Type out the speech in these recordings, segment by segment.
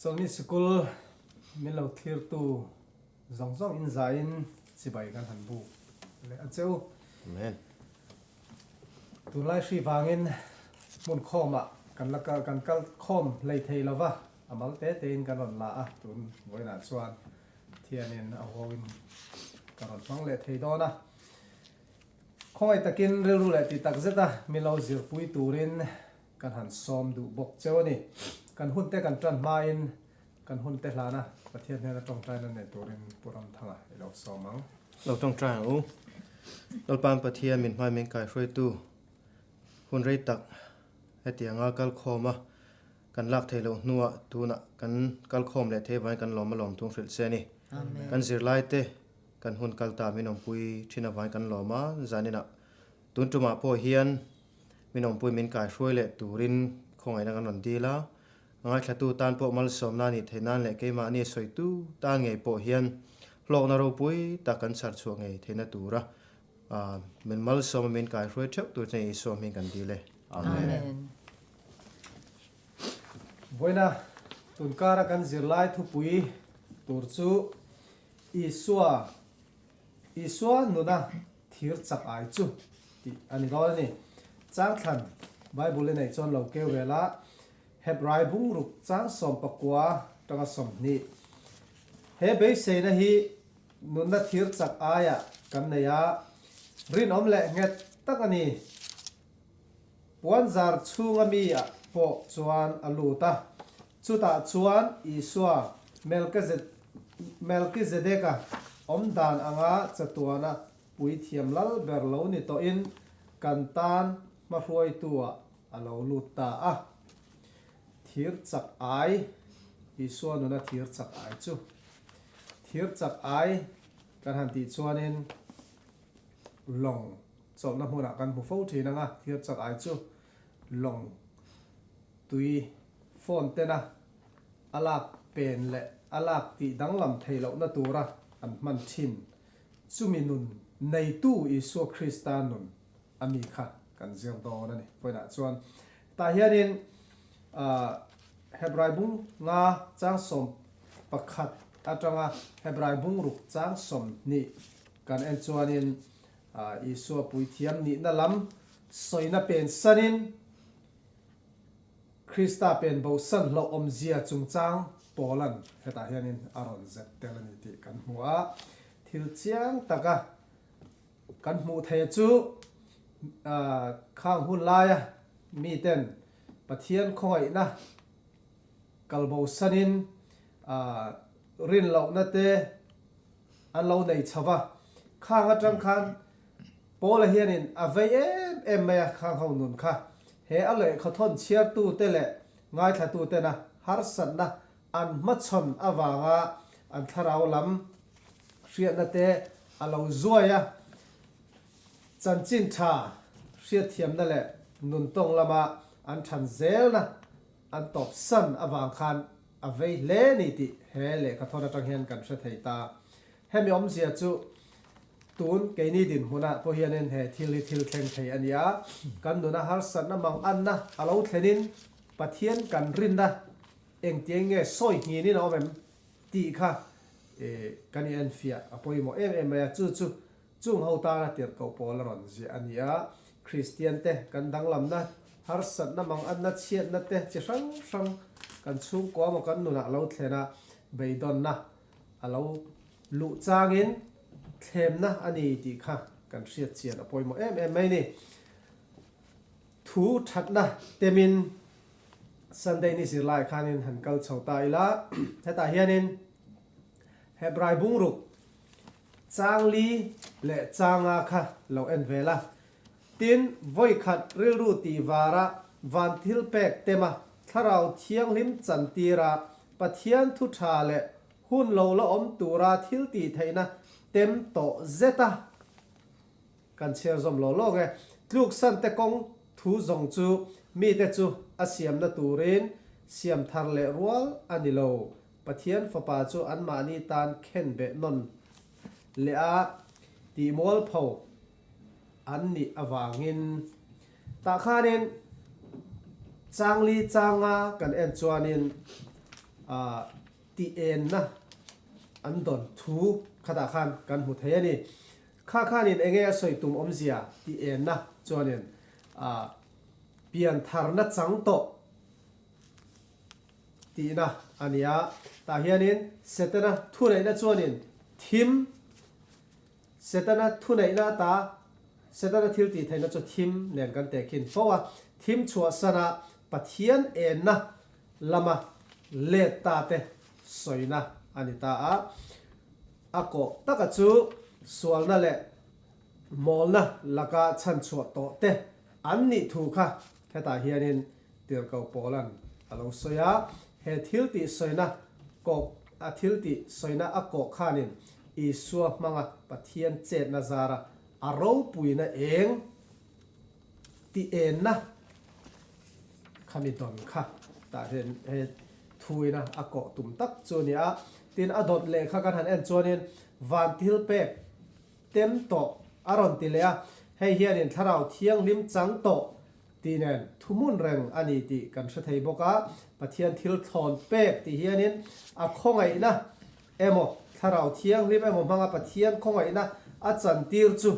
Chawlhni sikul min lo thlirtu zawng zawng in zaiin chibai kan han buk leh a che u. Amen. Tunlai hri vangin hmun khawmah kan la kal kan kal khawm hlei thei lo va, a mal te tein kan rawn la a, tun vawiinah chuan thianin a huauin ka rawn hmang leh thei dawn a. Khawngaih takin rilru leh ti tak zeta min lo zirpui turin kan han sawm duh bawk cheu a ni. Kan hunte kan tan hmain kan hunte hlana Pathian hnena tawngtaina nei turin Pu Ramthanga i lo sawm ang. Lo tawngtai ang u. Lalpan Pathian min hmai min kaihruaitu hun rei tak hetianga kal khawma kan lak theih loh hnuah tunah kan kal khawm leh thei avangin kan lawm a lawm thung hrilh che a ni. Kan zirlaite kan hun kal ta min awmpui thin avangin kan lawm a, zaninah tun tumah pawh hian Min awmpui min kaihruai leh turin khawngaihna kan rawn dil a, a ngaithlatu tan pawh malsawmna a nih theih nan leh keimahni a sawitu tan ngei pawh hian hlawkna ropui tak kan chhar chhuah ngei theihna tura min malsawma min kaihruai theuh tur chuan Isua hming kan dil e. Amen. Vawiina tunkara kan zirlai thupui tur chu Isua Isua nuna thir chak ai chu tih a ni dawn a ni. Changthlan Bible i neih chuan lo keu vel a, Hebrai bungruk chang 19 tanga 20. He beiseina hi nunna thir chak aiah kan nei a, rinawm leh nghet tak a ni. Puanzar chhunga mi ah pawh chuan a lut a, chutah chuan Isua Melkizedeka awm dan anga chatuana puithiam lal ber lo ni tawhin kan tan hmahruaitu ah a lo lut ta a. Thir chak ai, Isua nuna thir chak ai chu. Thir chak ai kan han tih chuanin lawng Chawlhna hmunah kan hmu fo thin ang a, thir chak ai chu lawng tui phone tena a lak pen leh a lak tih danglam theih lohna tura an hman thin. Chumi nun neitu Isua Krista nun a mi kha kan zir dawn a ni. Vawiinah chuan tah hianin Hebrai bung nga chang 11 atanga Hebrai bung ruk chang 20 kan en chuanin Isua puithiam nihna lam sawina pen sanin Krista pen bosan hlauh awmzia chungchang Paulan hetah hianin a rawn zet tel a ni tih kan hmu a. Thil chiang taka kan hmuh theih chu khang hun laia miten Pathian khawngaihna kal bosanin rinlohna te an lo nei chho va, khang atang khan Paula hianin a vei em em mai a, khang ho nun kha he a lehkhathawn chhiartute leh ngaithlatutena harsatna an hmachhawn avanga an thlarau lam hriatna te a lo zuai a, chanchin tha hriatthiamna leh nuntawng lama an than zelna an tawpsan avang khan a vei hle ni tih he lehkhathawn atang hian kan hre thei ta. Hemi awmzia chu tun keini dinhmunah pawh hianin he thil hi thil thleng thei a ni a, kan nuna harsatna mang anna a lo thlenin Pathian kan rinna engtiang nge sawi nghinin a awm em tih kha kan i enfiah a pawimawh em em mai a, chu chu Chung ho tana tirhkoh pawl a rawn ziah a ni a, Kristian te kan danglamna, harsatna, manganna, chhiatna te chi hrang hrang kan chhungkua maw kan nunah lo thlen a, beidawnna a lo luh changin thlemna a ni tih kha kan hriat chian a pawimawh em em mai ni. Thu thatna temin Sunday ni zirlai khanin han kal chho ta ila, hetah hianin Hebrai bungruk Changli leh Changa kha lo en ve la. Tin, vawikhat rilru tih vara van thil pek tema Thlarau Thianghlim chantira Pathian thu tha leh hun lo la awm tura thil tih theihna tem tawh zet a kan chhiar zawm lo lawk e. Tluksan te kawng thu zawng chu mite chu a siamna turin siam thar leh rual a ni lo. Pathian Fapa chu anmahni tan khen beh nawn leh a tihmualpho an nih avangin tah khanin Changli changa kan en chuanin. Tih enna an dawn thu khatah khan kan hmu thei a ni. Kha khanin enge a sawi tum awmzia tih enna chuanin pian tharna chang tawh tihna a ni a. Tah hianin Setana thuneihna chuanin thim, Setana thuneihna ata Setana thil tih theihna chu thim nen kan tehkhin fo a. Thim chhuahsana Pathian enna lama let ta te sawina a ni ta a. A kawh taka chu sualna leh mawlna laka chhanchhuah tawh te an nih thu kha hetah hianin Tirhkoh Paula'n a lo sawi a. He thil tih sawina kawh a thil tih sawina a kawh khanin Isua hmanga Pathian chetna zara a ropuina eng Tih enna khami dawn kha tah hian he thuina a kawh tum tak chu a ni a. Tin, a dawt leh kha kan han en chuanin van thil pek tem tawh a rawn ti leh a, hei hianin thlarau thianghlim chang tawh tih nen thuhmun reng a ni tih kan hre thei bawk a. Pathian thil thlawn pek tih hianin a khawngaihna emaw thlarau thianghlim emaw hmanga Pathian khawngaihna a chantir chu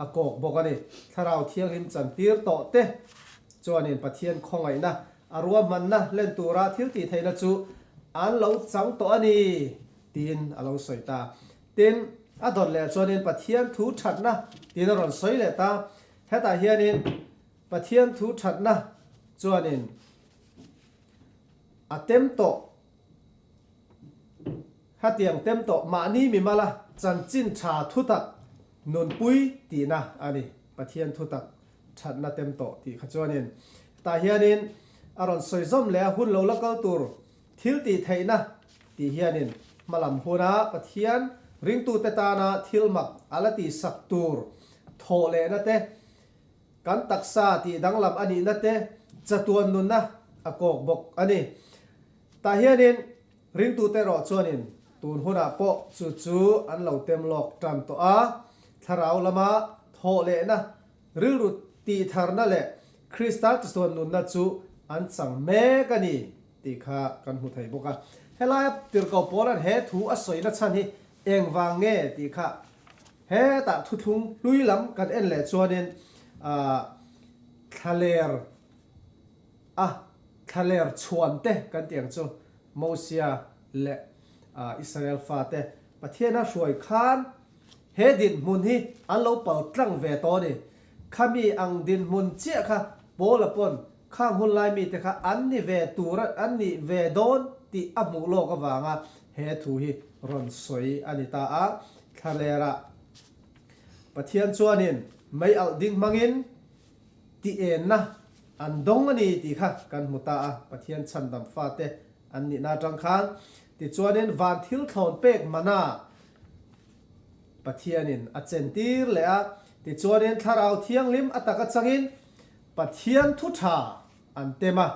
a kawk bawk a ni. Thlarau Thianghlim chantir tawh te chuanin Pathian khawngaihna a ruahmanna hlen tura thil tih theihna chu an lo chang tawh a ni tiin a lo sawi ta. Tin, a dawt leh chuanin Pathian thu thatna tiin a rawn sawi leh ta. Hetah hianin Pathian thu thatna chuanin a tem tawh. Hetiang tem tawh mahni mimala chanchin tha thutak nunpui tihna a ni. Pathian thutak thatna tem tawh tih kha chuanin tah hianin a rawn sawi zawm leh a hun lo la kal tur thil tih theihna tih hianin hmalam huna Pathian ringtute tana thil mak a la tihsak tur thawh lehna te Kan taksa tih danglam a nihna te chatuan nunna a kawk bawk a ni. Tah hianin ringtute erawh chuanin tun hunah pawh chu chu an lo tem lawk tan tawh a, thlarau lama thawh lehna, rilru tihtharna leh Krista chatuan nunna chu an chang mek a ni tih kha kan hmu thei bawk a. Helaia Tirhkoh Paula'n he thu a sawina chhan hi engvang nge tih kha Hetah thuthlung hlui lam kan en leh chuanin thlaler a thlaler chhuan te kan tih ang chu Mosia leh Israel fate Pathiana hruai khan he dinhmun hi an lo pal tlang ve tawh a ni. Khami ang dinhmun chiah kha Paula pawn khang hun lai mite kha an ni ve tur an nih ve dawn tih a hmuh lawk avanga he thu hi rawn sawi a ni ta a. Thlalera Pathian chuanin mei alh ding hmangin tih enna an dawng a ni tih kha kan hmu ta a, Pathian chhandam fate an nihna atang khan. Tichuanin van thil thlawn pek mana Pathianin a chentir leh a, tichuanin Thlarau Thianghlim a taka changin Pathian thu tha an tem a,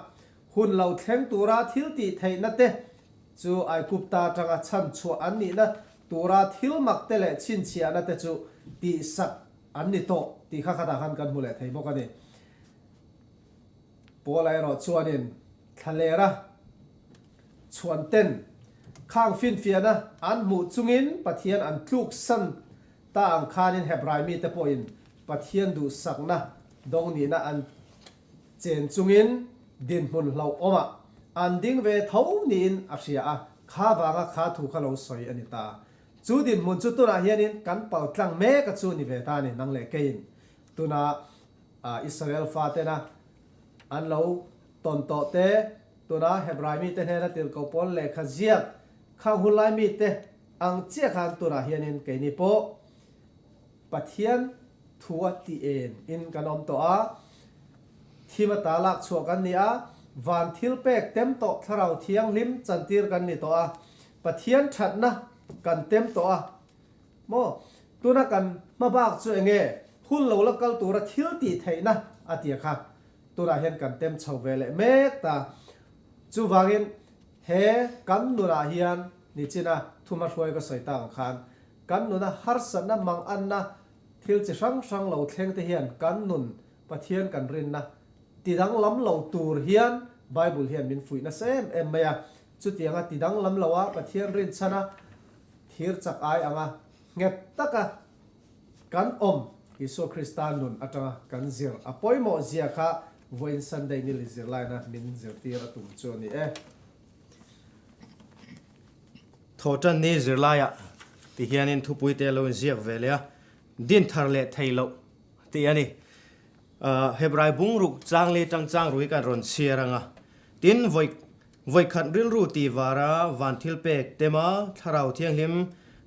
hun lo thleng tura thil tih theihna te Chu Aigupta atanga chhan chhuah an nihna tura thil mak te leh chhinchhiahna te chu tihsak an ni tawh tih kha khatah khan kan hmu leh thei bawk a ni. Paula erawh chuanin thlalera chhuan ten khang finfiahna an hmuh chungin Pathian an tluksan ta ang khanin Hebrai mite pawhin Pathian duhsakna dawng nihna an Chen chungin dinhmun hlauhawmah an ding ve tho niin a hria a, kha vanga kha thu kha lo sawi a ni ta. Chu dinhmun chu tunah hianin kan pal tlang mek a chu ni ve ta a ni, nang leh keiin. Tuna Israel fatena an lo tawn tawh te, tuna Hebrai mite hnena tirhkoh pawl lehkha ziak khang hun lai mite ang chiah khan tunah hianin keini pawh Pathian thu a ti en in kan awm tawh a, thim ata lak chhuah kan ni a, van thil pek tem tawh Thlarau Thianghlim chantir kan ni tawh a, Pathian thatna kan tem tawh a maw? Tuna kan hma bak chu enge hun lo la kal tura thil tih theihna a tia kha tunah hian kan tem chho ve leh mek ta. Chuvangin he kan nunah hian nichina thuma hruai ka sawi tak ang khan Kan nuna harsatna manganna thil chi hrang hrang lo thleng te hian kan nun Pathian kan rinna tidanglam lo tur hian Bible hian min fuih nasa em em mai a. Chutianga ti danglam lo a Pathian rinchhana thir chak ai anga nghet taka kan awm Isua Krista nun atanga kan zir a pawimawh zia kha vawiin Sunday nili zirlaina min zirtir a tum chu a ni e. Thawhtan ni zirlaiah ti hianin thupui te lo inziak ve leh a, din thar leh thei loh tih a ni. Hebrai bungruk chang leh tang chang rui kan rawn chhiar ang a, tin vawi vawikhat rilru tih vara van thil pek tema thlarau thianghlim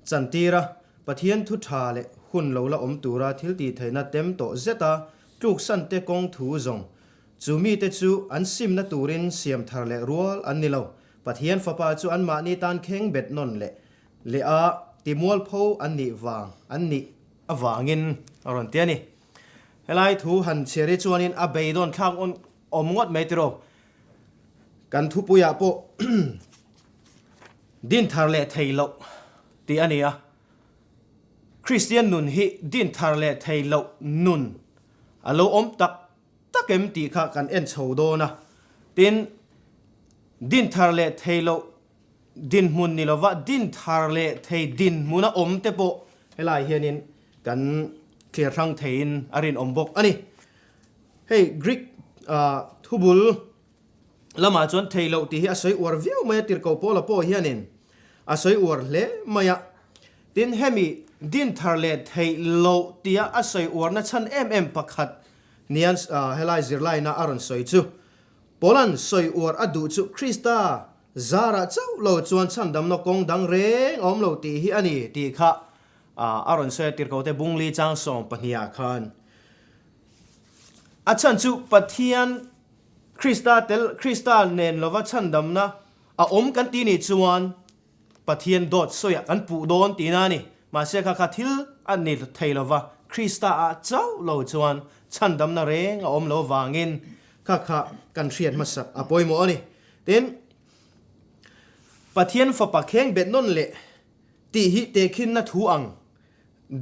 chantir a, Pathian thu tha leh hun lo la awm tura thil tih theihna tem tawh zeta tluksan te kawng thu zawng chu mite chu an simna turin siam thar leh rual an ni lo. Pathian fapa chu anmahni tan kheng bet nawn leh leh a timualpho an nih vang an nih avangin a rawn ti a ni. Helai thu han chhiar hi chuanin a beidawn thlak awm ngawt mai tiraw? Kan thupuiah pawh din thar leh thei loh tih a ni a. Kristian nun hi din thar leh thei loh nun a lo awm tak tak em tih kha kan en chho dawn a. Tin, din thar leh thei loh dinhmun ni lova din thar leh thei dinhmuna awm te pawh helai hianin kan thlir hrang theiin a rinawm bawk a ni. Hei Greek thubul lamah chuan thei loh tih hi a sawi uar viau mai a, tirhkoh Paula pawh hianin a sawi uar hle mai a. Tin, hemi din thar leh theih loh tia a sawi uarna chhan em em pakhat nian helai zirlaina a rawn sawi chu Paula'n sawi uar a duh chu Krista zarah chauh lo chuan chhandamna kawng dang reng a awm lo tih hi a ni tih kha a rawn sawi a, Tirhkote Bungli chang sawmpahniha khan. A chhan chu Pathian Krista tel Krista nen lova chhandamna a awm kan ti nih chuan Pathian dawt sawiah kan puh dawn tihna a ni. Mahse kha kha thil a ni thei lova, Krista ah chauh lo chuan chhandamna reng a awm lo vangin kha kha kan hriat hmasak a pawimawh a ni. Tin, Pathian fapa kheng bet nawn leh tih hi tehkhinna thu ang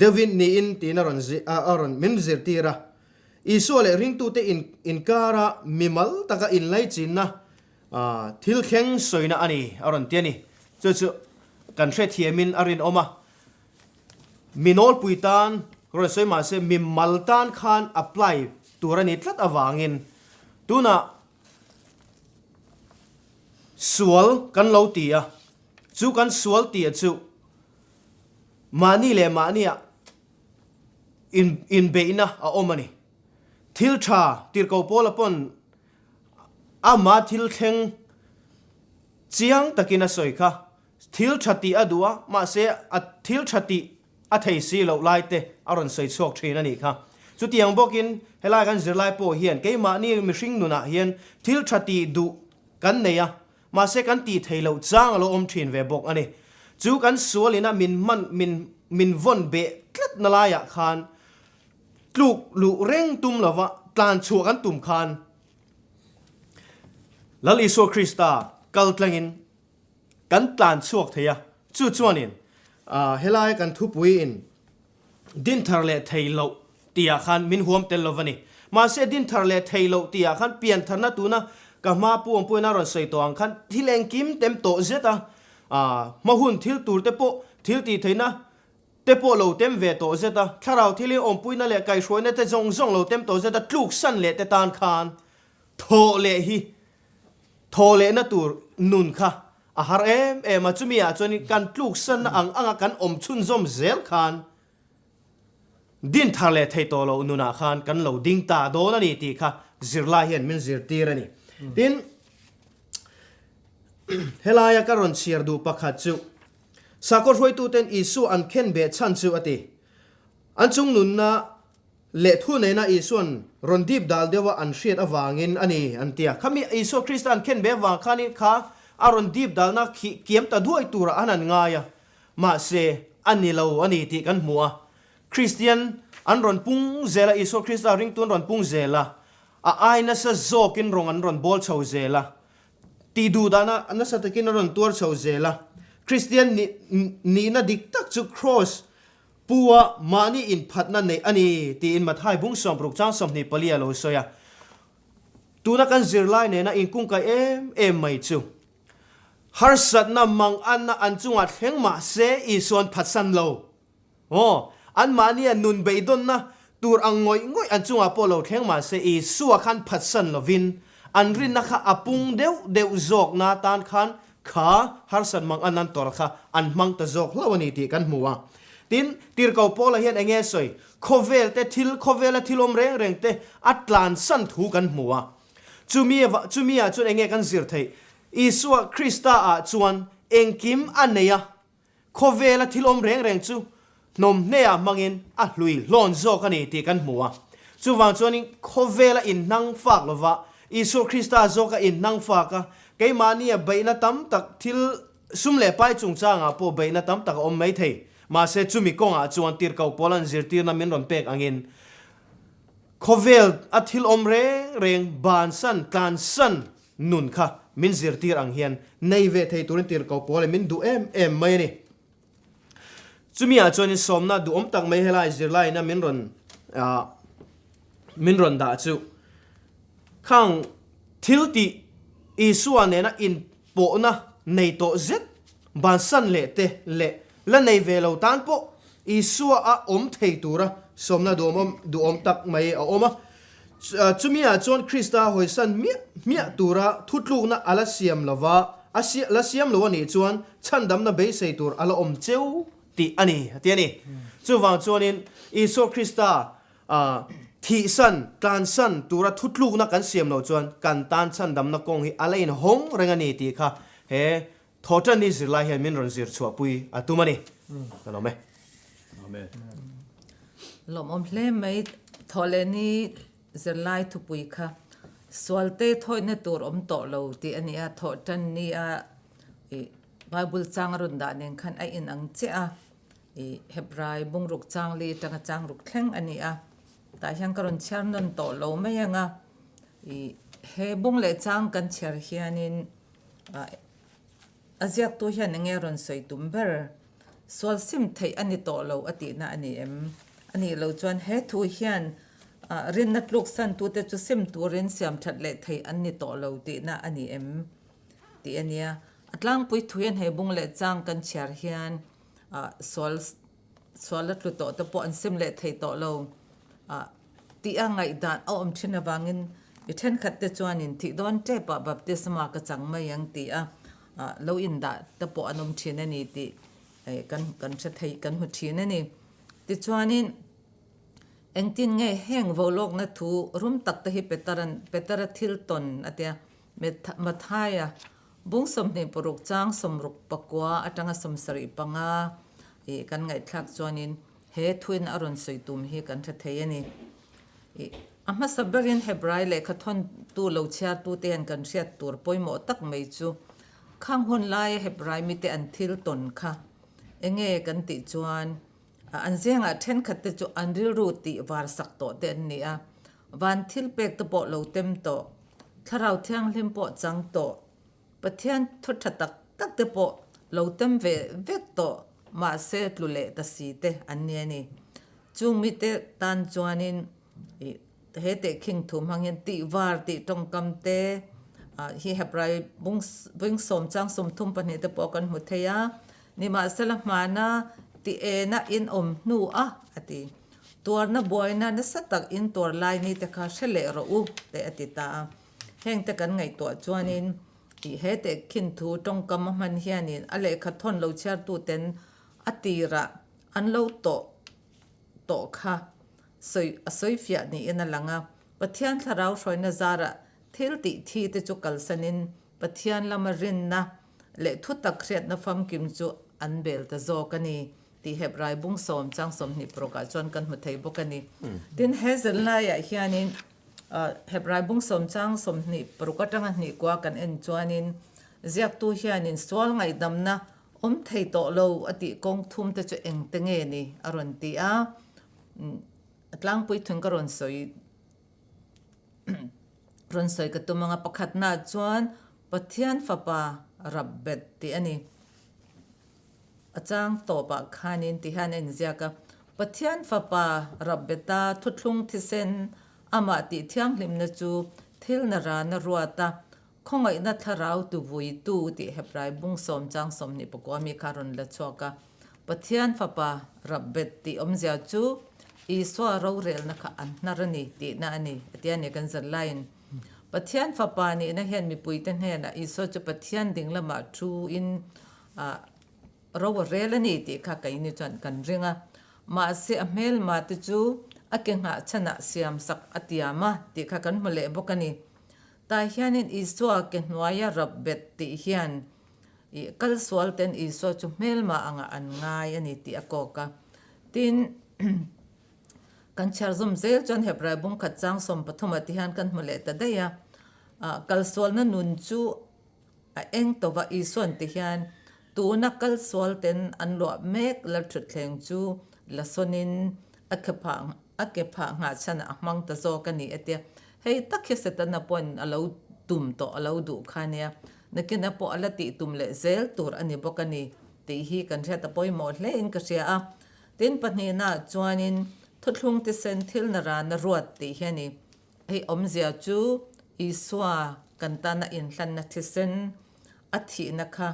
deuhin niin tiin a rawn a rawn min zirtir a. Isua leh ringtute in inkara mimal taka inlaichinna Thil thleng sawina a ni a rawn ti a ni. Chu chu kan hrethiamin a rinawm a. Mi nawlpui tan rawn sawi mah se mi mal tan khan apply tur a ni tlat avangin tunah sual kan lo ti a, chu kan sual tih chu mahni leh mahnia inbeihna a awm a ni. Thil tha tirhkoh Paula pawn Ama thil thleng chiang takin a sawi kha. Thil tha tih a duh a, mahse a thil tha tih a thei si loh lai te a rawn sawi chhuak thin a nih kha. Chutiang bawkin helai kan zirlai pawh hian keimahni mihring nunah hian thil tha tih duh kan nei a, mahse kan tih thei loh chang a lo awm thin ve bawk a ni. Chu kan sualina min hman min min vawn beh tlatna laiah khan Tluk luh reng tum lova tlan chhuah kan tum khan Lal Isua Krista kal tlangin kan tlan chhuak thei a, chu chuanin helai kan thupuiin din thar leh thei loh tihah khan min huam tel lova ni. Mahse din thar leh thei loh tihah khan pian tharna tuna ka hma pu awmpuiin a rawn sawi tawh ang khan thil engkim tem tawh zet a, hma hun thil tur te pawh thil tih theihna te pawh lo tem ve tawh zet a, thlarau thilin awmpuina leh kaihhruaina te zawng zawng lo tem tawh zet a, tluksan leh te tan khan thawh leh hi thawh lehna tur nun kha a har em em a, chumi ah chuanin kan tluksanna ang anga kan awm chhunzawm zel khan din thar leh thei tawh loh nunah khan kan lo ding ta dawn a ni tih kha zirlai hian min zirtir a ni. Tin, helaia ka rawn chhiar duh pakhat chu Sakhaw hruaituten Isua an khen beh chhan chu a ti. An chung nunna leh thu neina Isua'n rawn dip dal deuha an hriat avangin a ni, an ti a. Khami Isua Krista an khen beh avang khanin kha a rawn dip dalna khi kiam ta duai turah an han ngai a. Mahse, a ni lo a ni tih kan hmu a. Kristian an rawn pung zel a, Isua Krista ringtu an rawn pung zel a, a ai nasa zawkin rawng an rawn bawl chho zel a. Tih duh dana nasa takin a rawn tuar chho zel a. Kristian nihna dik tak chu Kraws pu-a mahni inphatna neih a ni tiin Mathai bung sawmruk chang 24 a lo sawi a. Tuna kan zirlai nena inkungkaih em em mai chu. Harsatna manganna an chungah thleng mah se Isuan phatsan lo. Aw, anmahnia nun beidawnna tur ang ngawih ngawih an chungah pawh lo thleng mah se Isua khan phatsan lovin an rinna kha a pung deuh deuh zawkna tan khan kha harsat mangan an tawrh kha an hmang ta zawk hlauh a ni tih kan hmu a. Tin, Tirhkoh Paula hian eng nge sawi? Khawvel te thil, khawvela thil awm reng reng te a tlansan thu kan hmu a. Chumi chumi ah chuan eng nge kan zir theih? Isua Krista ah chuan engkim a nei a, khawvela thil awm reng reng chu hnawmhnehah hmangin a hlui hlawn zawk a ni tih kan hmu a. Chuvang chuanin khawvela inhnang fak lova Isua Krista zawka inhnang fak a, keimahnia beihna tam tak thil sum leh pai chungchangah pawh beihna tam tak a awm mai thei. Mahse chumi kawngah chuan tirhkoh pawl an zirtirna min rawn pek angin khawvel a thil awm reng reng bansan, tlansan nun kha min zirtir ang hian nei ve thei turin tirhkoh pawl min duh em em mai a ni. Chumi ah chuanin sawmna duhawm tak mai helai zirlaiin a min rawn min rawn dah chu khang thil tih Isua nena inpawhna nei tawh zet bansan leh te leh la nei ve lo tan pawh Isua a awm thei tura sawmna duhawm duhawm tak mai a awm a. Chumi ah chuan Krista hawisan miah hmiah tura thutlukna a la siam lova, a la siam lo a nih chuan chhandamna beisei tur a la awm cheu tih a ni, a ti a ni. Chuvang chuanin Isua Krista thihsan, tlansan tura thutlukna kan siam loh chuan kan tan chhandamna kawng hi a la inhawng reng a ni tih kha he Thawhṭanni zirlai hian min rawn zir chhuahpui a tum a ni. Ka lawm e. Amen. Lawmawm hle mai. Thawhlehni zirlai thupui kha sualte thawihna tur awm tawh lo tih a ni a, thawhṭanni a ih Bible chang a rawn dah nen khan a inang chiah a, ih Hebrai bungruk chang li atanga chang ruk thleng a ni a, tah hian ka rawn chhiar nawn tawh lo mai ang a, ih he bung leh chang kan chhiar hianin A ziaktu hian enge rawn sawi tum ber? Sual sim theih a ni tawh lo a tihna a ni em? A nih loh chuan he thu hian rinna tluksantute chu sim turin siam that leh theih an ni tawh lo tihna a ni em? Tih a nia. A tlangpui thu hian hei bung leh chang kan chhiar hian sual sual a tlu tawh te pawh an sim leh thei tawh lo. Tih a ngaihdan a awm thin avangin mi thenkhat te chuanin thih dawn tep ah baptisma ka chang mai ang tih a lo indah te pawh an awm thin a ni tih kan kan hre thei kan hmu thin a ni. Tichuanin engtin nge heng volawkna thu rum tak te hi Petera'n Petera thil tawn a tia Mathaia bung 26 chang 64 atanga 75 ih kan ngaihthlak chuanin He thuin a rawn sawi tum hi kan hre thei a ni. Ih, a hmasa berin Hebrai lehkha thawntu lo chhiartute hian kan hriat tur pawimawh tak mai chu khang hun laia Hebrai mite an thil tawn kha enge kan tih chuan an zengah thenkhatte chu an rilru tih var sak tawh te an ni a, van thil pek te pawh lo tem tawh, thlarau thianghlim pawh chang tawh, Pathian thu tha tak tak te pawh lo tem ve vek tawh mahse tlu leh ta si te an ni a ni. Chung mite tan chuanin ih he tehkhing thu hmang hian tih var tih tawngkam te ah hi Hebrai bung bung sawm chang 32 te pawh kan hmu thei a, nimahsela hmana tih ena in awm hnu a a ti. Tuarna buaina nasa tak in tuar lai ni te kha hre leh rawh u te a ti ta a. Heng te kan ngaihtuah chuanin ih he tehkhin thu tawngkam a hman hianin a lehkha thawn lo chhiartuten a tirah an lo tawh tawh kha sawi a sawi fiah niin a lang a. Pathian thlarau hruaina zarah thil tih thi te chu kalsanin Pathian lama rinna leh thutak hriatna famkim chu an bel ta zawk a ni tih Hebrai bung sawm chang 26 ah chuan kan hmu thei bawk a ni. Tin, he zanlaiah hianin Hebrai bung sawm chang 26 atanga hnih kua kan en chuanin ziaktu hianin sual ngaihdamna awm thei tawh lo a tih kawng thum te chu engte nge ni a rawn ti a. A tlangpui thung ka rawn sawi rawn sawi ka tum ang a, pakhatnaah chuan Pathian fapa rap bet tih a ni. A chang tawpah khanin ti hian a inziak a, Pathian Fapa Rabbeta thuthlung thisen amah tih thianghlimna chu thil na rana ruat a, Khawngaihna thlarau tuvuitu tih Hebrai bung sawm chang 24 mi kha a rawn la chhuak a. Pathian Fapa rapbet tih awmzia chu Isua rorelna kha an hnar a ni tihna a ni, a ti a ni kan zir laiin. Pathian Fapa nihna hian mipuite hnenah Isua chu Pathian ding lamah thuin ro a rel a ni tih kha keini chuan kan ring a. Mahse a hmelma te chu a ke nghah chhanah siamsak a tiam a tih kha kan hmu leh bawk a ni. Tah hianin Isua ke hnuaia rapbet tih hian Ih, kal sual ten Isua chu hmelma angah an ngai a ni tih a kawk a. Tin, kan chhiar zawm zel chuan Hebrai bung khat chang 13 ah ti hian kan hmu leh ta daih a. Ah, kal sualna nun chu a eng tawh a, Isua'n ti hian tuna kal sual ten an luah mek lalthutthleng chu la sawnin a kephah a kephah nghah chhanah a hmang ta zawk a ni a tia. Hei tak hi Setana pawhin a lo tum tawh a lo duh kha nia. Nakinah pawh a la tih tum leh zel tur a ni bawk a ni tih hi kan hriat a pawimawh hle in ka hria a. Tin pahnihna chuanin thuthlung tisen thil na rana ruat tih hi a ni. Hei awmzia chu Isua kan tana inhlanna thisen a thihna kha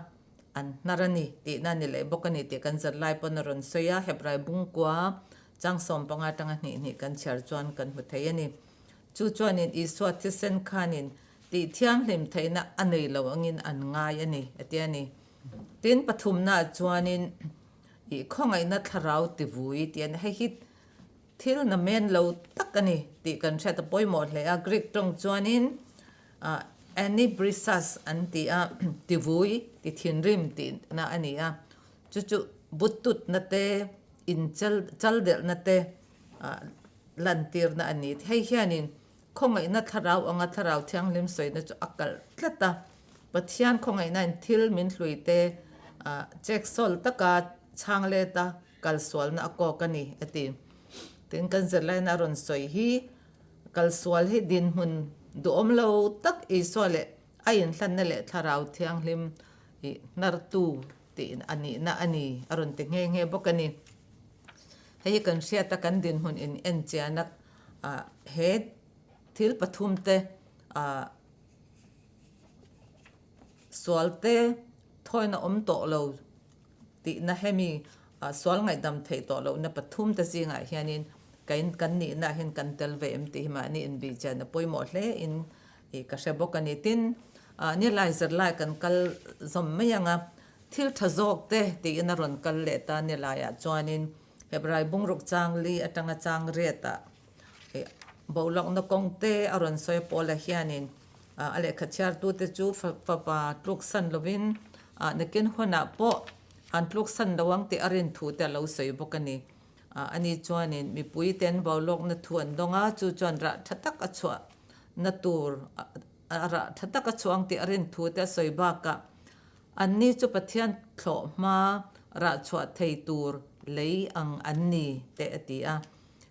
an hnar a ni tihna a ni leh bawk a ni tih kan zir lai pawn a rawn sawi a, Hebrai bungkua chang 15 atanga hnih hnih kan chhiar chuan kan hmu thei a ni. Chu chuanin Isua thisen khanin tih thianghlim theihna a nei lo angin an ngai a ni, a ti a ni. Tin, pathumnaah chuanin ih khawngaihna thlarau tivui tih a ni. Hei hi thil na men lo tak a ni tih kan hriat a pawimawh hle a. Greek tawng chuanin anibrisas an ti a, tivui, ti thinrim tihna a ni a. Chu chu bututna te, inchal chaldelhna te lantirna a ni. Hei hianin Khawngaihna thlarau anga Thlarau Thianghlim sawina chu a kalh tlat a. Pathian khawngaihnain thil min hlui te cheksawl taka chhang let a kalsualna a kawk a ni, a ti. Tin, kan zirlaina a rawn sawi hi, kalsual hi dinhmun duhawm lo tak Isua leh a inhlanna leh Thlarau Thianghlim hnartu tih a nihna a ni, a rawn ti nghe nghe bawk a ni. Hei hi kan hriat a, kan dinhmun in enchian a, he thil pathum te sual te thawina awm tawh lo tihna hemi sual ngaihdam theih tawh lohna pathum te zingah hianin kan nihna ah hian kan tel ve em tih hi mahni inbihchian a pawimawh hle in ka hre bawk a ni. Tin, nilai zirlai kan kal zawm mai ang a, thil tha zawk te tiin a rawn kal leh ta nilaiah chuanin Hebrai bungruk chang li atanga chang riatah bohlawkna kawng te a rawn sawi a Paula hianin a lehkha chhiartute chu fapa tluksan lovin nakin hunah pawh an tluksan lo ang tih a rin thu te a lo sawi bawk a ni. Ani chuanin mipuiten bohlawkna thu an dawng a, chu chuan rah tha tak a chhuahna tur rah tha tak a chhuah ang tih a rin thu te a sawi bakah Anni chu Pathian thlawh hma rah chhuah thei tur lei ang an ni, te a ti a.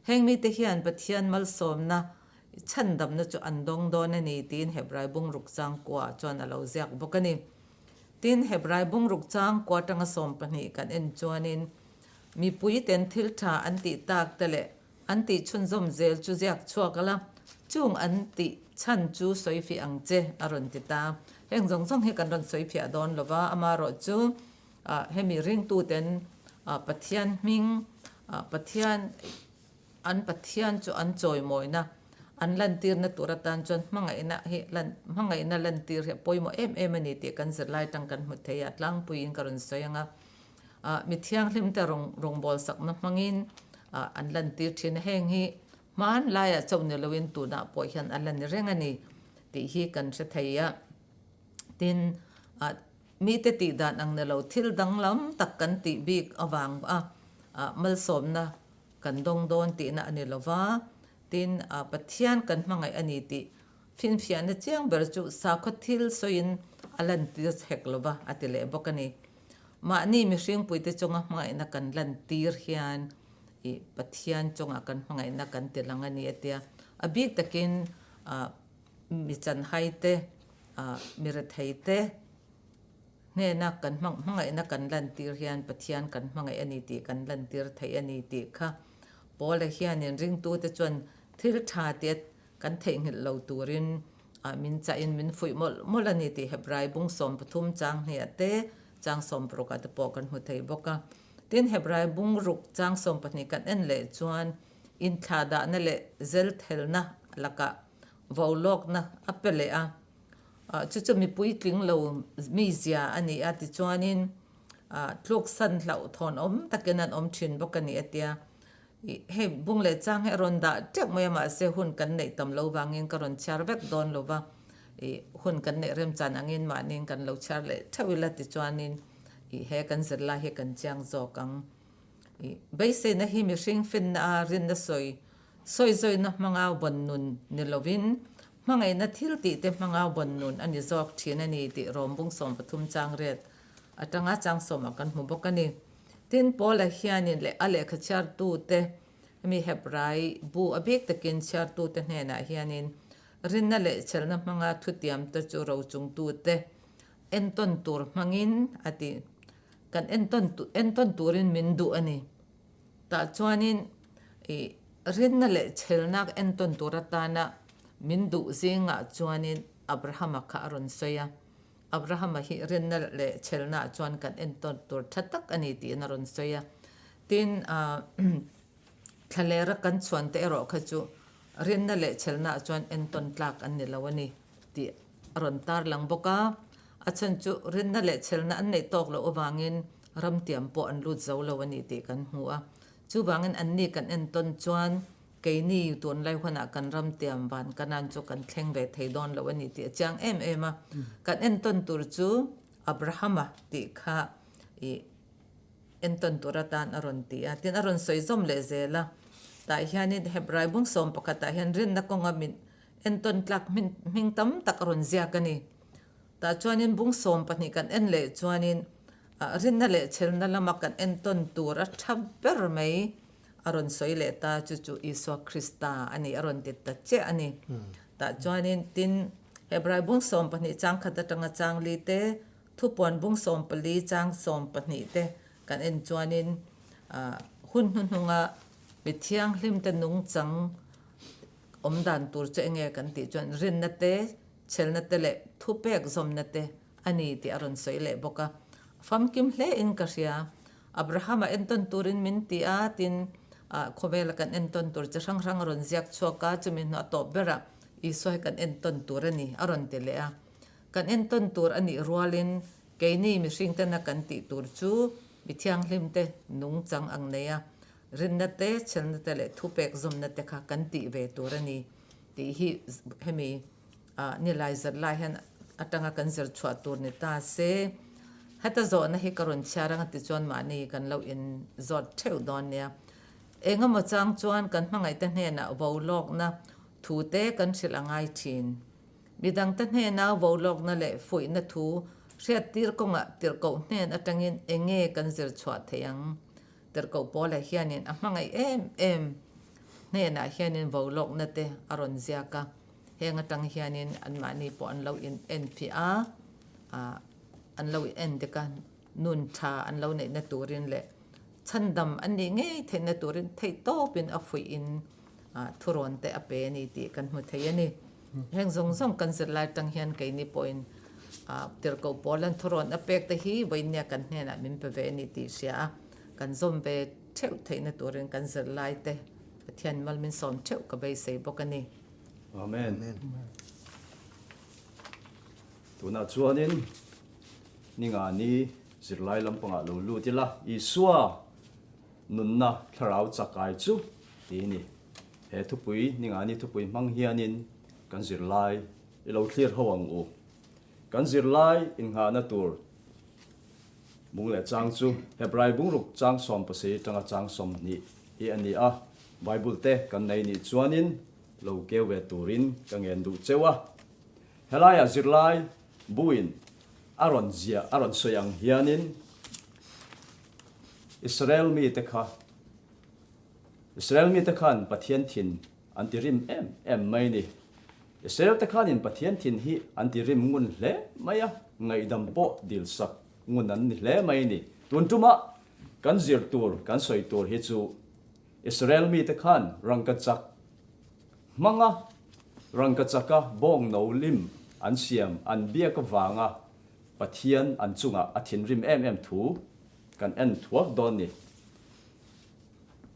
Heng mite hian Pathian malsawmna chhandamna chu an dawng dawn a ni tiin Hebrai bungruk chang kuaah chuan a lo ziak bawk a ni. Tin, Hebrai bungruk chang kua atanga 12 kan en chuanin mipuiten thil tha an tih tak te leh An tih chhunzawm zel chu ziak chhuak a la, chung an tih chhan chu sawi fiah ang che, a rawn ti ta. Heng zawng zawng hi kan rawn sawi fiah dawn lo va, amaherawh chu hemi ringtuten Pathian hming, Pathian, an Pathian chu an chawimawina, an lantirna tur atan chuan hmangaihna hi lan, hmangaihna lantir hi a pawimawh em em a ni tih kan zirlai atang kan hmu thei a, tlangpuiin ka rawn sawi ang a. Mi thianghlimte rawngbâwl sakna hmangin an lantir thin a, heng hi hmanlaiah chauh ni loin tunah pawh hian a la ni reng a ni tih hi kan hre thei a. Tin, mite tih dan ang ni lo thil danglam tak kan tih bik avang a malsawmna kan dawng dawn tihna a ni lo va, tin, Pathian kan hmangaih a ni tih finfiahna chiang ber chu sakhaw thil sawiin a lantir hek lo va a ti leh bawk a ni. Mahni mihringpuite chunga hmangaihna kan lantir hian ih Pathian chungah kan hmangaihna kan ti lang a ni a tia. A bik takin mi chanhai te, mi rethei te hnena kan hmangaihna kan lantir hian Pathian kan hmangaih a ni tih kan lantir theih a ni tih kha Paula hianin ringtute chuan thil tha tia kan theihnghilh lo turin. ah min chahin min fuih mawlh mawlh a ni tih Hebrai bung 13 chang hniah te, chang 16 ah te pawh kan hmu thei bawk a. Tin, Hebrai bung ruk chang 12 kan en leh chuan inthlahdahna leh zelthelna lakah vo lawkna a pe leh a. Chu chu mi puitling lo mizia a ni a, tichuanin tluksan hlauhthawn awm takin an awm thin bawk a ni a tia. Hei bung leh chang hi a rawn dah teuh mai a, mahse hun kan neih tam lo vangin ka rawn chhiar vek dawn lo va, hun kan neih remchan angin mahniin kan lo chhiar leh theuh ila tichuanin he kan zirlai hi kan chiang zawk ang. Beiseina hi mihring finna a rinna sawi sawi zawina hmanga vawn nun ni lovin hmangaihna thil tih te hmanga vawn nun a ni zawk thin a ni tih Rom bung 13 chang riat atanga chang sawmah kan hmu bawk a ni. Tin, Paula hianin leh a lehkha chhiartute, hemi Hebrai bu a bik takin chhiartute hnenah hianin rinna leh chhelna hmanga thutiamte chu rochungtute entawn tur hmangin a ti. Kan entawn entawn turin min duh a ni. Tah chuanin i rinna leh chhelna entawn tur atana min duh zingah chuanin Abrahama kha a rawn sawi a. Abrahama hi rinna leh chhelnaah chuan kan entawn tur tha tak a ni tiin a rawn sawi a. Tin, thlalera kan chhuan te erawh kha chu rinna leh chhelnaah chuan entawn tlak an ni lo a ni tih a rawn tarlang bawk a. A chhan chu rinna leh chhelna an neih tawk loh avangin ramtiam pawh an lut zo lo a ni tih kan hmu a. Chuvangin anni kan entawn chuan keini tunlai hunah kan ramtiam van kanan chu kan thleng ve thei dawn lo a ni tih a chiang em em a. Kan entawn tur chu Abrahama tih kha ih entawn tur atan a rawn ti a. Tin, a rawn sawi zawm leh zel a. Tah hianin Hebrai bung 11 ah hian rinna kawnga min entawn tlak hming tam tak a rawn ziak a ni. Tah chuanin bung 12 kan en leh chuanin rinna leh chhelna lama kan entawn tur a tha ber mai a rawn sawi leh ta, chu chu Isua Krista a ni a rawn ti ta chiah a ni. Tah chuanin tin Hebrai bung 12 chang khat atanga chang li te, thupuan bung 14 chang 12 te kan en chuanin hun hnuhnunga mi thianghlim te nungchang awm dan tur chu enge kan tih chuan rinna te, Chhelna te leh thupek zawmna te a ni tih a rawn sawi leh bawk a. Famkim hle in ka hria. Abraham-a entawn turin min ti a, tin, khawvela kan entawn tur chi hrang hrang a rawn ziak chhuak a, chumi hnuah tawp berah Isua hi kan entawn tur a ni a rawn ti leh a. Kan entawn tur a nih rualin keini mihring tena kan tih tur chu mi thianghlim te nungchang ang nei a, rinna te, chhelna te leh thupek zawmna te kha kan tih ve tur a ni tih hi hemi Nilai zat lai hian atanga kan zir chhuah tur ni ta se, heta zawhna hi ka rawn chhiar anga tichuan mahni kan lo in zawt theuh dawn nia. Engemaw chang chuan kan hmangaihte hnenah vo lawkna thu te kan hrilh a ngai thin. Midangte hnena vo lawkna leh fuihna thu hriattir kawngah tirhkoh hnen atangin enge kan zir chhuah theih ang? Tirhkoh Paula hianin a hmangaih em em hnenah hianin vo lawkna te a rawn ziak a. Heng atang hianin anmahni pawh an lo in enfiah a, ah an lo in en dik a, nun tha an lo neihna turin leh chhandam an nih ngei theihna turin theihtawpin a fuih in ah thurawn te a pe a ni tih kan hmu thei a ni. Heng zawng zawng kan zirlai atang hian keini pawhin ah tirhkoh Paulan thurawn a pek te hi vawinia kan hnenah min pe ve a ni tih hria a, kan zawm ve theuh theihna turin kan zirlai te Pathian mal min sawm theuh ka beisei bawk a ni. Amen. Tunah chuanin ningani zirlai lampangah lo lut ila, Isua nunna thlarau chakai chu ti ni. He thupui ningani thupui hmang hianin kan zirlai i lo thlir ho ang u. Kan zirlai innghahna tur bung leh chang chu Hebrai bungruk chang 17 tanga chang 20 hi a ni a. Bible te kan nei nih chuanin lo keu ve turin ka ngen duh cheu a. Helaiah zirlai buin a rawn ziah a rawn sawi ang hianin Israel mite kha Israel mite khan Pathian thin an ti rim em em mai ni. Israel te khanin Pathian thin hi an ti rim ngun hle mai a, ngaihdam pawh dilsak ngun an ni hle mai ni. Tun tumah kan zir tur kan sawi tur hi chu Israel mite khan rangkachak hmanga. Rangkachaka bawng no lim an siam an biak avanga Pathian an chungah a thinrim em em thu kan en thuak dawn ni.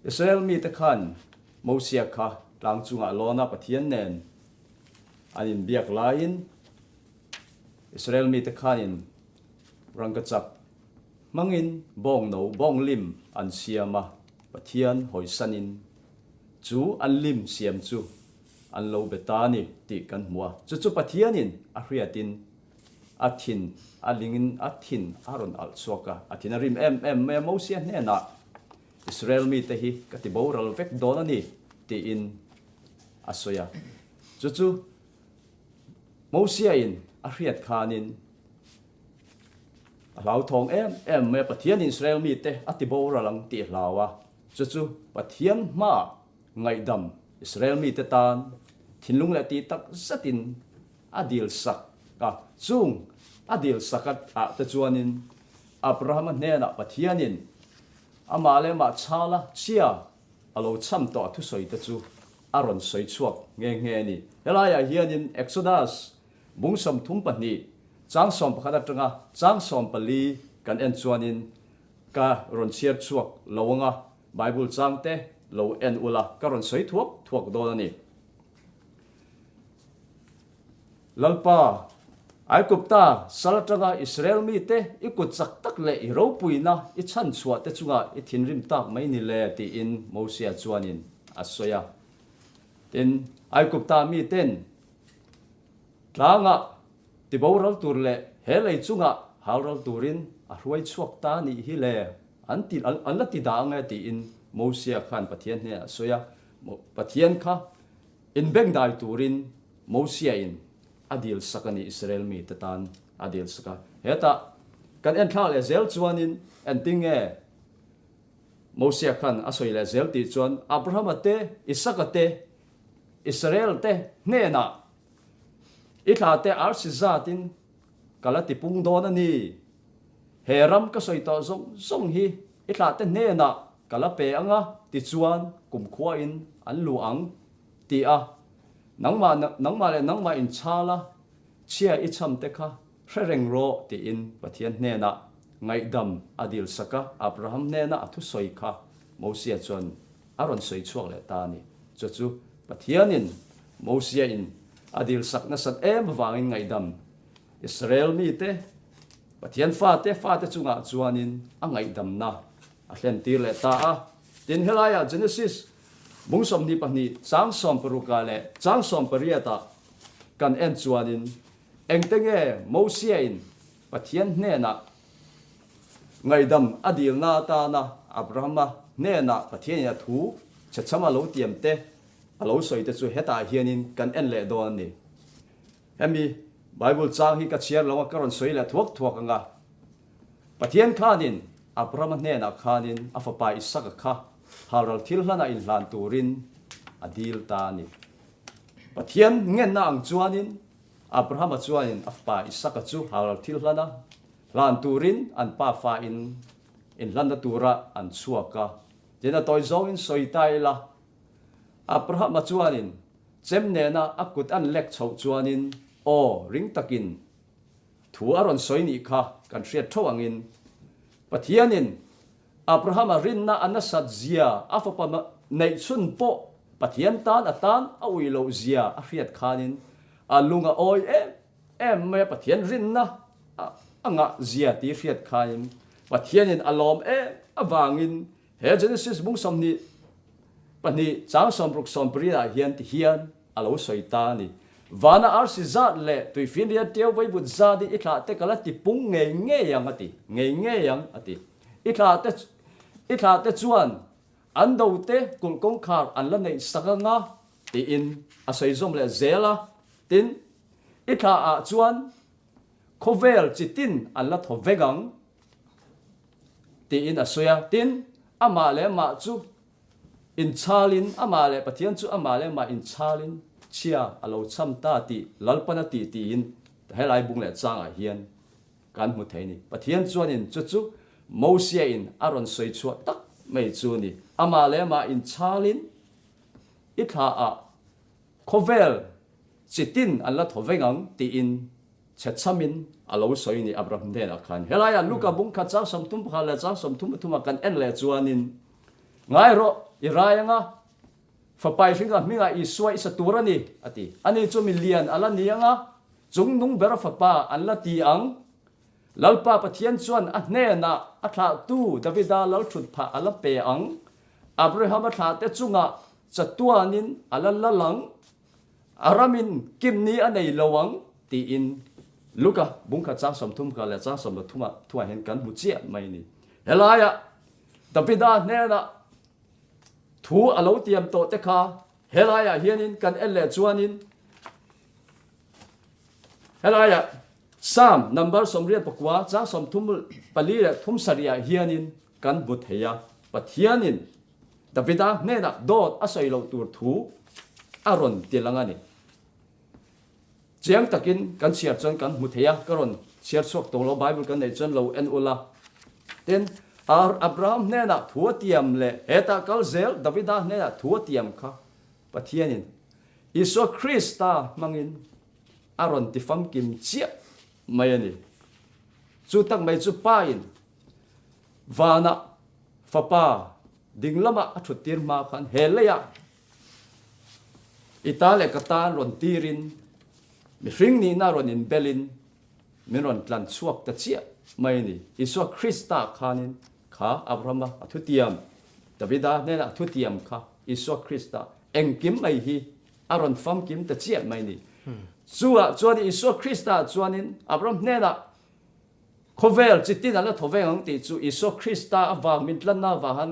Israel mite khan Mosia kha tlang chungah lawna Pathian nen an inbiak laiin Israel mite khanin rangkachak hmangin bawng no bawng lim an siam a, Pathian hawisanin chu an lim siam chu an lo be ta a ni tih kan hmu a. Chu chu Pathianin a hriatin a thin a lingin a thin a rawn alh chhuak a, a thin a rim em em mai a, Mosia hnenah Israel mite hi ka ti boral vek dawn a ni tiin a sawi a. Chu chu Mosia-in a hriat khanin a hlauthawng em em mai a, Pathianin Israel mite a ti boral ang tih a hlau a, chu chu Pathian hmaah ngaihdam Israel mite tan thinlung leh tih tak zetin a dil sak a. Chung a dil sak ah te chuanin Abrahama hnenah Pathianin amah leh amah chhala chhia a lo cham tawh a thusawi te chu a rawn sawi chhuak nghe nghe a ni. Helaiah hianin Exodus bung 32 chang 11 atanga chang 14 kan en chuanin ka rawn chhiar chhuak lo anga Bible chang te lo en ula ka rawn sawi thuak thuak dawn a ni. Lalpa, Aigupta sal atanga Israel mite i kut chak tak leh i ropuina i chhan chhuah te chungah i thinrim tak mai ni le tiin Mosia chuanin a sawi a. Tin, Aigupta miten tlangah tiboral tur leh he lei chungah halral turin a hruai chhuak ta nih hi le an ti an la ti dah ang e tiin Mosia khan Pathian hnenah a sawi a. Pathian kha Inbengdai turin Mosia-in a dil sak a ni, Israel mite tan a dil sak a. Hetah kan en thlak leh zel chuanin engtin nge Mosia khan a sawi leh zel tih chuan Abrahama te, Isaka te, Israel te hnenah i thla te arsi zatin ka la tipung dawn a ni. He ram ka sawi tawh zawng zawng hi i thlahte hnenah ka la pe ang a, tichuan kumkhuain an lu ang, ti a, nangmah nangmah leh nangmah inchhal a, chhia i chhamte kha hre reng rawh, tiin Pathian hnenah ngaihdam a dil sak a, Abraham hnena a thusawi kha Mosia chuan a rawn sawi chhuak leh ta a ni. Chu chu Pathianin Mosia-in a dil sak nasat em avangin ngaihdam Israel mite, Pathian fate fate chungah chuanin a ngaihdamna a thlentir leh ta a. Tin, helaiah Genesis bung 22 chang 16 ah leh chang 18 ah kan en chuanin engte nge Mosia-in Pathian hnenah ngaihdam a dilna atana Abrahama hnenah Pathianin a thu chhechham a lo tiam te a lo sawi te chu hetah hianin kan en leh dawn a ni. Hemi Bible chang hi ka chhiar lo a, ka rawn sawi leh thuak thuak ang a. Pathian khanin Abrahama hnenah khanin a fapa Isaka kha halral thil hlanah inhlan turin a dil ta a ni. Pathian ngenna ang chuanin Abrahama chuanin a fapa Isaka chu halral thil hlana hlan turin an pa fa in inhlanna tura an chhuak a. Tin a tawi zawngin sawi ta ila, Abrahama chuanin Chem nena a kut an lek chhoh chuanin aw ring takin thu a rawn sawi nih kha kan hriat tho angin Pathianin Abrahama rinna a nasat zia a fapa neih chhun pawh Pathian tan a tan a ui loh zia a hriat khanin a lung a awi em em mai a Pathian rinna a ngah zia tih hriat khanin Pathianin a lawm em avangin He Genesis bung 22 chang 60 18 ah hian ti hian a lo sawi ta a ni. Vana arsi zat leh tuifinriat ṭeu vaivut zat hi i thlah te ka la ti pung ngei ngei ang a ti, ngei ngei ang a ti. I thlah te i thlah te chuan an do te kulh kawngkhar an la neih sak anga tiin a sawi zawm leh zel a. Tin, i thlah ah chuan khawvel chi tin an la thaw vek ang. Tiin a sawi a. Tin, amah leh amah chu inchhalin, amah leh Pathian chu amah leh amah inchhalin chhia a lo cham ta tih Lalpan a tih tiin helai bung leh changah hian kan hmu thei a ni. Pathian chuanin chu chu Mosia-in a rawn sawi chhuah tak mai chu a ni. Amah leh amah inchhalin i thlaah khawvel. Chitin an la thaw veng ang tiin chhechhamin a lo sawi ni Abraham hnenah khan. Helaiah Luka bung khat chang 31 leh chang 33 ah kan en leh chuanin, Ngai rawh, i rai anga fapa i hringa hmingah Isua i sa tur a ni, a ti. Ani chu mi lian a la ni anga chung nung bera fapa an la ti ang. Lalpa Pathian chuan a hnenah a thlahtu Davida lalthut phah a la pe ang. Abrahama thlahte chungah chatuanin a la lal ang. A ramin kimni a nei lo ang tiin Luka bungkhat chang 30 kha leh chang 33 ah thuah hian kan hmu chiah mai a ni. Helaiah Davida hnenah thu a lo tiam tawh te kha helaiah hianin kan en leh chuanin helaiah Psalm number 89 chang 34 leh 37 ah hianin kan hmu thei a, Pathianin Davida hnenah dawt a sawi loh tur thu a rawn ti lang a ni. Chiang takin kan chhiar chuan kan hmu thei a, ka rawn chhiar chhuak tawh lo, Bible kan neih chuan lo en ula. Tin, Abraham hnenah thu a tiam leh hetah kal zel Davida hnenah thu a tiam kha Pathianin Isua Krista hmangin a rawn ti famkim chiah mai a ni. Chu tak mai chu Pain Vanah Fapa ding lamah a thut tir hma khan he leiah i ta leh ka tan rawn tirin mihring nihna rawn inbelin min rawn tlan chhuak ta chiah mai a ni. Isua Krista khanin kha Abrahama a thutiam, Davida hnenah a thutiam kha Isua Krista engkim mai hi a rawn famkim ta chiah mai a ni. Chuah chuan Isua Krista chuanin Abraham hnenah Khawvel chi tin an la thaw veng ang tih chu Isua Krista avang min tlanna avang han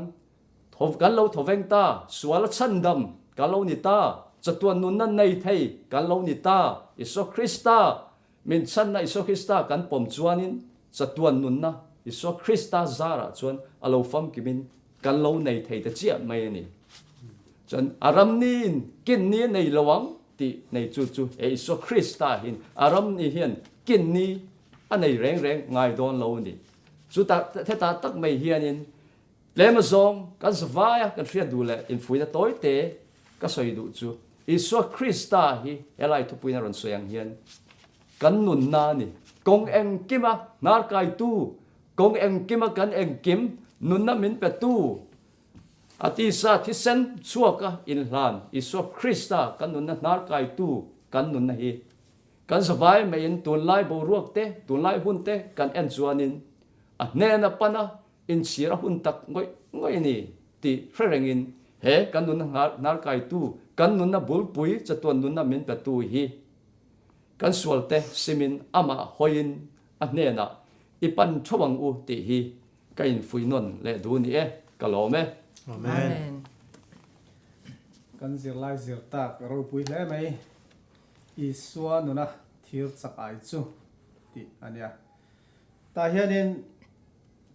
kan lo thaw veng ta, sual a chhandam kan lo ni ta, chatuan nunna nei thei kan lo ni ta, Isua Krista min chhanna Isua Krista kan pawm chuanin chatuan nunna Isua Krista zarah chuan a lo famkimin kan lo nei thei ta chiah mai a ni. Chuan a ram niin kin ni a nei lo ang tih nei chu chu he Isua Krista hin a ram ni hian kin ni a nei reng reng ngai dawn lo a ni. Chutah hetah tak mai hianin tlem azawng kan zavai a kan hriat duh leh infuina tawi te ka sawi duh chu Isua Krista hi helai thupuiin a rawn sawi ang hian kan nunna a ni. Kawng engkima hnarkaitu, kawng engkima kan engkim nunna min petu, a tisa thisen chhuaka inhlan Isua Krista kan nunna hnarkaitu kan nunna hi Kan zavai maiin tunlai boruak te, tunlai hun te kan en chuanin a hnena pana inchhir a hun tak ngawih ngawih a ni tih hre rengin he kan nunna hnarkaitu, kan nunna bulpui chatuan nunna min petu hi kan sualte simin amah hawiin a hnenah i pan theuh ang u tih hi ka infuih nawn leh duh ni e, ka lawm e. Amen. Kan zirlai zir tak ropui hle mai. Isua nuna thir chak ai chu tih a nia. Tah hianin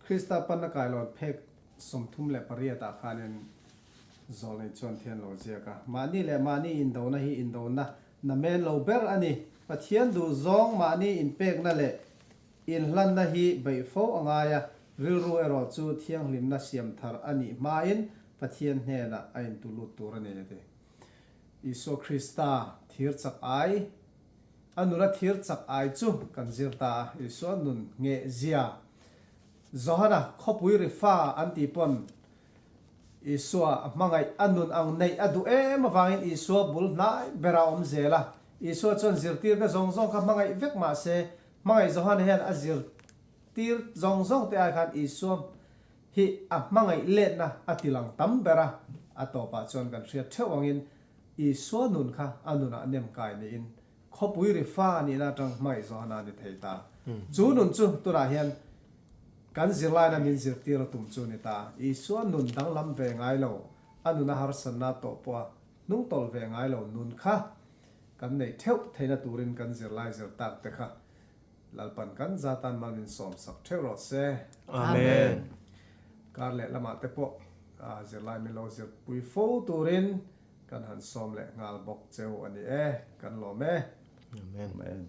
Krista panna kailawn phek 38 ah khanin zawlnei chuan thian lo ziak a. Mahni leh mahni indona hi indona namen lo ber a ni. Pathian duh zawng mahni inpekna leh inhlanna hi beih fo a ngai a, rilru erawh chu thianghlimna siam thar a nih hmain Pathian hnenah a intulut tur a ni a ti. Isua Krista thir chak ai, a nuna thir chak ai chu kan zir ta a, Isua nun ngheh zia. Johana khawpui ri fa an tih pawn Isua a hmangaih a nun ang neih a duh em avangin Isua bul hnai bera awm zel a. Isua chuan zirtirte zawng zawng kha hmangaih vek mah se, hmangaih Johana hian a zirtir zawng zawng te ai khan Isua hi a hmangaih letna a ti lang tam ber a, a tawpah chuan kan hriat theuh angin Isua nun kha a nunah nem kai niin khawpui ri fa nihna atang hmangaih zawhna a ni thei ta. Chu nun chu tunah hian kan zirlaina min zirtir a tum chu ni ta. Isua nun danglam ve ngai lo, a nuna harsatna tawh pawha hnungtawlh ve ngai lo nun kha kan neih theuh theihna turin kan zirlai zir tak te kha Lalpan kan zatan mal min sawm sak theuh rawh se. Amen. Kar leh lamah te pawh zirlai min lo zirpui fo turin kan han sawm leh nghal bawk cheu a ni e. Kan lawm e. Amen. Amen.